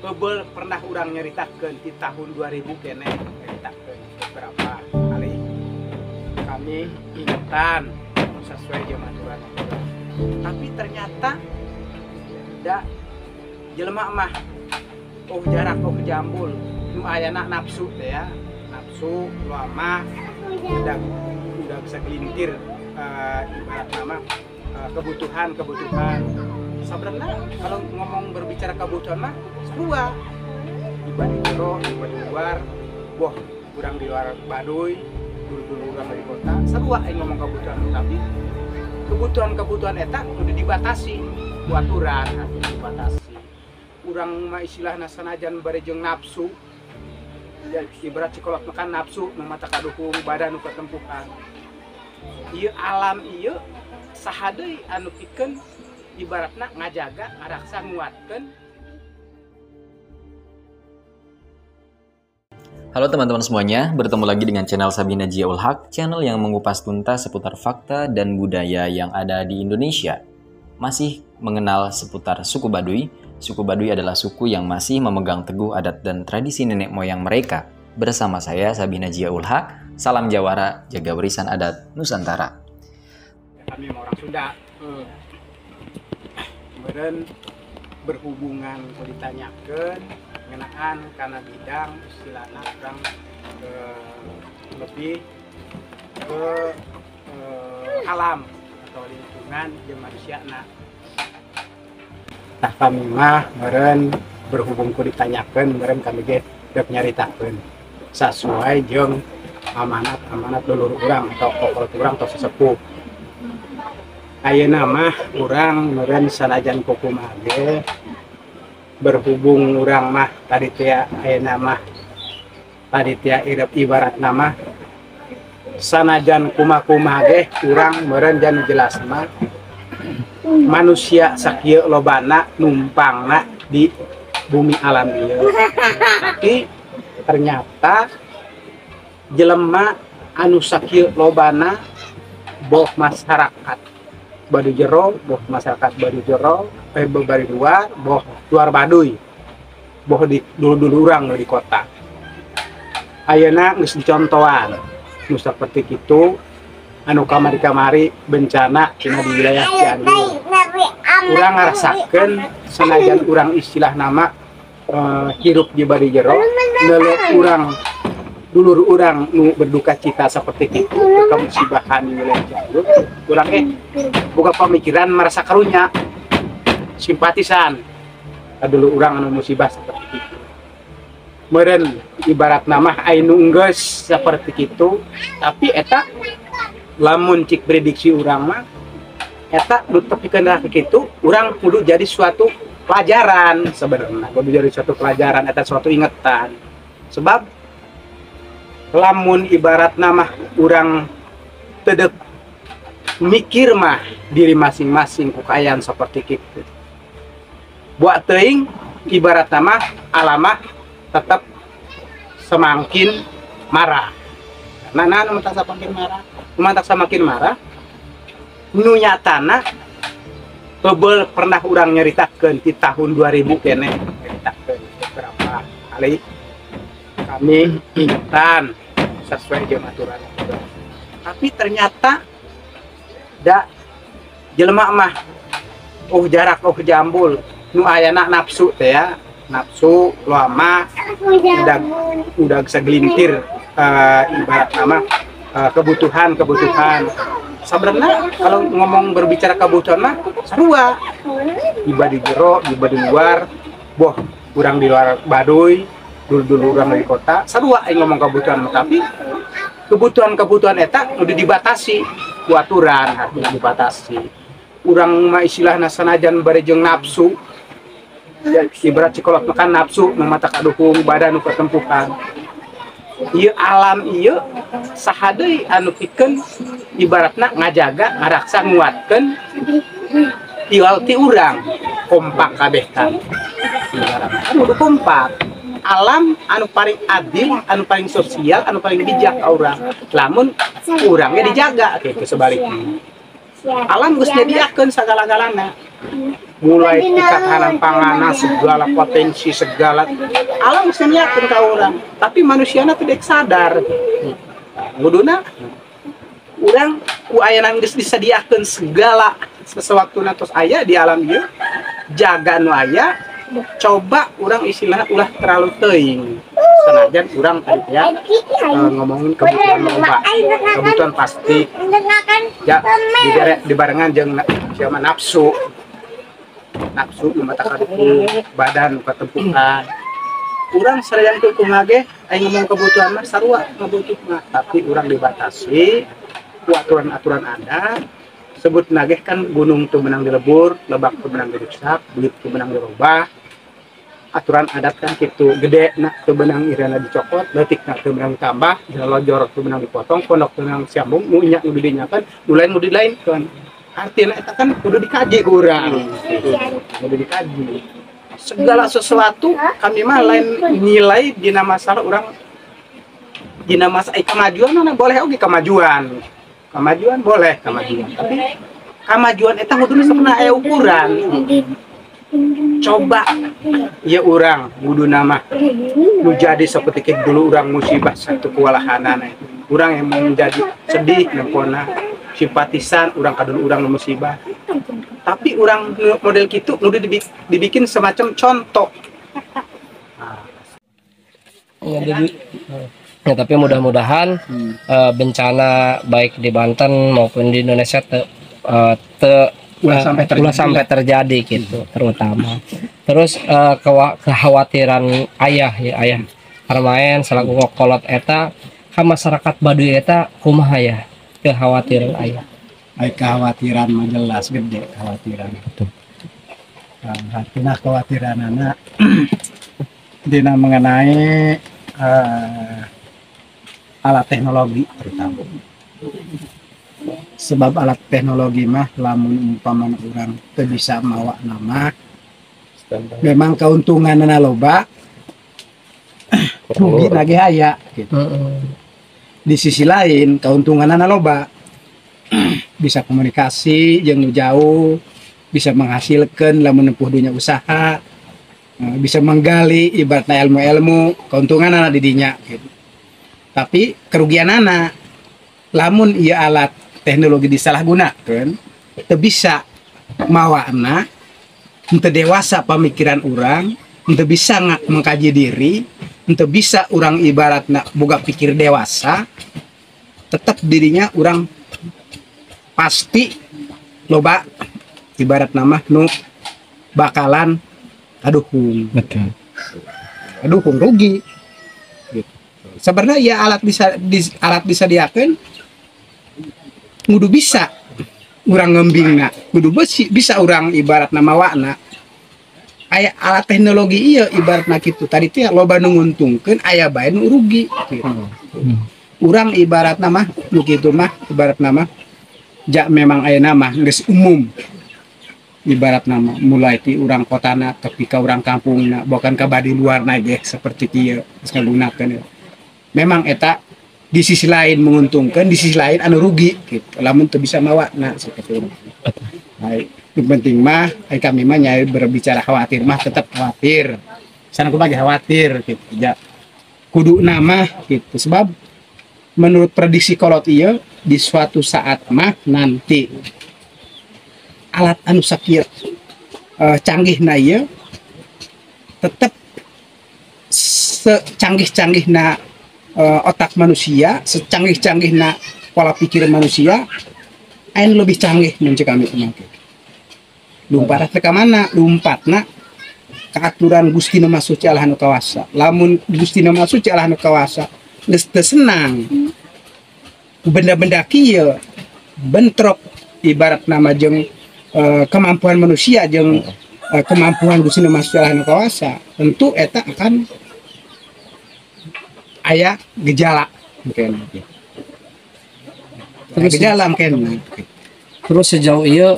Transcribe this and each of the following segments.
Kebel pernah urang nyeritakeun di tahun 2000 kene nyeritakeun beberapa kali. Kami ingetan sesuai jeung aturan. Tapi ternyata da jelema mah oh jarak oh jambul nu ayana nafsu teh ya. Nafsu lama udah segelintir ibarat nama kebutuhan sebenarnya kalau ngomong berbicara kebutuhan mah sarua dibanding jero dibanding luar boh kurang di luar Baduy dulu-dulu urang dari kota sarua yang ngomong kebutuhan tapi kebutuhan-kebutuhan eta udah dibatasi ku aturan atau dibatasi urang mah istilahna sanajan bari jeung nafsu ya, ibarat cikolot makan nafsu nu mata kaduhung badan nu katempuhan ieu alam ieu saha deui anu pikeun ibaratna ngajaga ngaraksa nguatkeun. Halo teman-teman semuanya, bertemu lagi dengan channel Sabina Jiaul Haq, channel yang mengupas tuntas seputar fakta dan budaya yang ada di Indonesia. Masih mengenal seputar suku Baduy. Suku Baduy adalah suku yang masih memegang teguh adat dan tradisi nenek moyang mereka. Bersama saya Sabina Jiaul Haq, salam jawara, jaga warisan adat Nusantara. Kami orang Sunda. Kemudian berhubungan kalau ditanyakan ngenaan karena bidang istilahnya orang lebih ke alam atau lingkungan jeung manusia. Nah kami mah meureun berhubung ku ditanyakeun meureun kami ge dek nyaritakeun sasuai jeung amanat-amanat leluhur urang atau kokolot urang atau sesepuh. Ayeuna mah urang meureun sanajan kumaha ge berhubung urang mah tadi teh ayeuna mah tadi teh ibarat nama sanajan kumaha-kumaha ge urang meureun jan jelas mah manusia sakieu lobana numpangna di bumi alam ieu. Tapi ternyata jelema anu sakieu lobana boh masyarakat Baduy jero, boh masyarakat Baduy jero, Baduy luar, boh luar Baduy, boh di dulu-dulu urang di kota. Ayeuna geus dicontohan, nu saperti kitu, anu kamari-kamari bencana tina di wilayah Cianjur. Urang ngarasakeun sanajan urang istilah nama hirup di Baduy jero, neuleuh urang dulur urang nu berduka cita seperti itu kemusibahan di wilayah Cianjur, urang boga pemikiran merasa karunya simpatisan dulur urang anu musibah seperti itu. Meureun ibarat nama anu enggeus seperti itu, tapi eta lamun cik prediksi urang mah eta nu tepikeun ka kitu urang kudu jadi suatu pelajaran sebenarnya, kudu jadi suatu pelajaran eta suatu ingetan. Sebab lamun ibarat nama urang tedek mikir mah diri masing-masing kukayaan seperti itu. Buat teuing ibarat nama alamah tetap semakin marah. Nah, nah nu tak semakin marah, nu tak semakin marah. Nu nyatana kebel pernah urang nyeritakeun di tahun 2000 kene nyeritakeun beberapa kali. Kami ingetan sesuai jeung aturan. Tapi ternyata da jelema mah oh jarak oh jambul nu ayana nafsu teh ya. Nafsu lama udah segelintir ibarat nama kebutuhan sebenarnya kalau ngomong berbicara kebutuhan mah sarua dibanding jero dibanding luar boh kurang di luar Baduy dulu-dulu urang dari kota sarua yang ngomong kebutuhan tapi kebutuhan-kebutuhan eta udah dibatasi ku aturan artinya dibatasi urang mah istilahna sanajan bari jeung nafsu ya, ibarat cikolot makan nafsu nu mata kaduhung badan nu katempuhan ieu alam ieu saha deui anu pikeun ibaratna ngajaga ngaraksa nguatkeun iwal ti urang kompak kabeh kan ibaratna kudu kompak alam anu paling adil, anu paling sosial, anu paling bijak ka urang. Lamun urangnya dijaga gitu sebaliknya. Alam geus nyediakeun sagala-galana. Mulai ketahanan panganan, segala potensi, segala alam seniakeun ka urang, tapi manusiana tidak sadar. Kuduna urang ku ayana geus disadiakeun segala sesuatu tos aya di alam ieu, jaga nu aya, coba urang istilahna ulah terlalu teuing. Senajan urang tadi ya ngomongin kebutuhan loba, kebutuhan pasti ya dibarengan jeung siapa nafsu, nafsu nu mata kaduku badan nu katempukan. Urang sareng kumaha ge aya ngomong kebutuhan mah sarua ngabutuh mah, tapi urang dibatasi ku aturan-aturan adat. Sebut nageh kan gunung teu meunang dilebur, lebak teu meunang dirusak, duit teu meunang dirobah. Aturan adat kan gitu, gede nak teu meunang irana dicokot, leutik nak teu meunang ditambah, lojor teu meunang dipotong, pondok teu meunang siambung, nu nya nu didinyakeun, nu lain nu dilainkeun. Artinya eta kan kudu dikaji ku urang. Kudu dikaji. Segala sesuatu kami mah lain nilai dina masalah urang dina masa kemajuan mana boleh oge kemajuan. Kemajuan boleh kemajuan, tapi kemajuan eta kuduna sebenarnya aya ukuran. Coba ya urang kuduna mah nu jadi seperti dulu urang musibah satu kewalahanan. Urang yang menjadi sedih nempona simpatisan urang ka dulu urang nu musibah. Tapi urang model gitu kudu dibikin semacam contoh. Nah. Ya, jadi ya, tapi mudah-mudahan bencana baik di Banten maupun di Indonesia ulah sampai terjadi, ulah sampai terjadi gitu terutama. Terus kekhawatiran ayah ya, ayah Armaen selaku kolot eta ka masyarakat Baduy eta kumaha ya kekhawatiran ayah? Ai kekhawatiran mah jelas gede kekhawatiran. Betul. Nah, artinya kekhawatiran anak dina mengenai alat teknologi terutama. Sebab alat teknologi mah lamun umpamana urang teu bisa mawa nama, memang keuntunganna loba, rugi lagi aya gitu. Di sisi lain keuntunganna loba, bisa komunikasi jeung nu jauh, bisa menghasilkan lamun nempuh dunia usaha, bisa menggali ibaratna ilmu-ilmu, keuntunganna di dinya gitu. Tapi kerugianana lamun ieu alat teknologi disalahgunakeun, teu bisa mawana, teu dewasa pamikiran urang, teu bisa mengkaji diri, teu bisa urang ibaratna boga pikir dewasa, tetap dirinya urang pasti loba ibarat nama nu bakalan kaduhung. Betul. Kaduhung rugi. Gitu. Sebenarnya ya alat bisa alat disadiakeun kudu bisa urang ngembingna, kudu bisa urang ibarat nama wakna. Aya alat teknologi ieu ibaratna kitu. Tadi teh loba nu nguntungkeun, aya bae nu rugi gitu. Urang ibarat nama nu kitu mah ibarat nama jak memang aya nama geus umum. Ibarat nama mulai ti urang kotana tepi ka urang kampungna, bahkan ka badi luarna ge seperti kieu geus ngagunakeun. Memang eta di sisi lain menguntungkan, di sisi lain anu rugi gitu. Lamun teu bisa mawa nah seperti itu. Baik, yang penting mah ai kami mah nyai berbicara khawatir mah tetap khawatir. Sana kumaha ge khawatir gitu. Ja kudu nama gitu. Sebab menurut prediksi kolot ieu di suatu saat mah nanti alat anu sakieu canggih na ieu tetep secanggih-canggih na otak manusia, secanggih-canggih na pola pikir manusia, aya nu lebih canggih mun cek kami mah. Lumpat teh ka mana? Lumpatna ka aturan Gusti Nu Maha Suci Allah Nu Kawasa. Lamun Gusti Nu Maha Suci Allah Nu Kawasa geus teu senang benda-benda kieu bentrok ibarat nama jeung kemampuan manusia jeung kemampuan Gusti Nu Maha Suci Allah Nu Kawasa, tentu eta akan aya gejala mungkin. Terus gejala mungkin. Terus sejauh ieu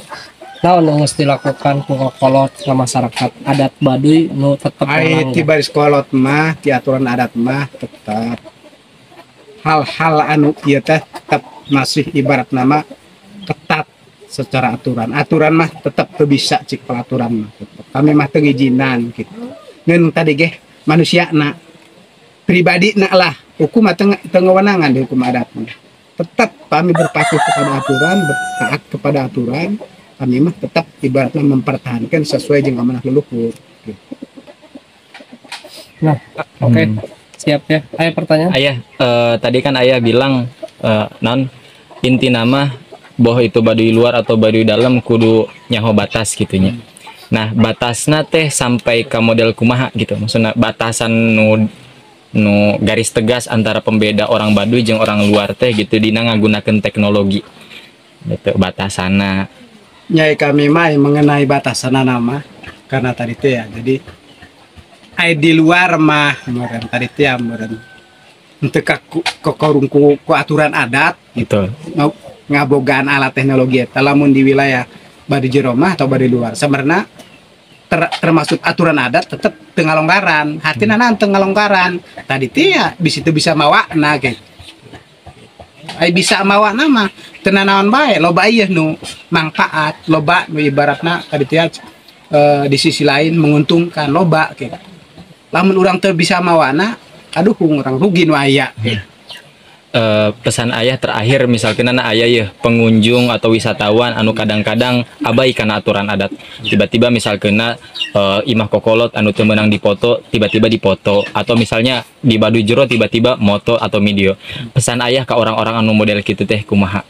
naon nu geus dilakukan ku kolot ka masyarakat adat Baduy nu tetep Ai ti baris kolot mah ti aturan adat mah tetep hal-hal anu ieu teh tetep masih ibarat nama ketat. Secara aturan, aturan mah tetap teu bisa, cik peraturan mah tetep. Kami mah teu ngijinan gitu. Ngan tadi ge manusia na pribadi na lah, hukum mah teu teu ngawenangan di hukum adat mah. Tetap kami berpaku kepada aturan, bertaat kepada aturan. Kami mah tetap ibaratnya mempertahankan sesuai dengan amanah leluhur gitu. Nah, oke. Siap ya. Ayo pertanyaan. Ayah, tadi kan ayah bilang non inti nama boh itu Baduy luar atau Baduy dalam kudu nyaho batas gitunya. Nah, batasna teh sampai ke model kumaha gitu. Maksudnya batasan nu nu garis tegas antara pembeda orang Baduy jeung orang luar teh gitu dina ngagunakeun teknologi. Gitu batasana. Nyai, kami mah mengenai batasan nama karena tadi itu ya, jadi ai di luar mah meureun tadi itu ya, meureun untuk ke ku, ku aturan adat Gitu. Ngabogaan alat teknologi eta lamun di wilayah Baduy jero mah atau Baduy luar sebenarnya termasuk aturan adat tetep teu ngalonggaran hatina hmm. Teu ngalonggaran tadi teh ya bisa itu bisa mawa gitu. Ai bisa mawa nama teu nanaon bae, loba ieu nu manfaat, loba nu ibaratna tadi teh di sisi lain menguntungkan loba gitu. Lamun urang teu bisa mawana, aduh, urang rugi nu aya gitu. Pesan ayah terakhir, misalkan anak ayah ya pengunjung atau wisatawan anu kadang-kadang abai karena aturan adat, tiba-tiba misalkan imah kokolot anu teu meunang dipoto tiba-tiba dipoto, atau misalnya di Baduy Jero tiba-tiba moto atau video, pesan ayah ke orang-orang anu model gitu teh kumaha?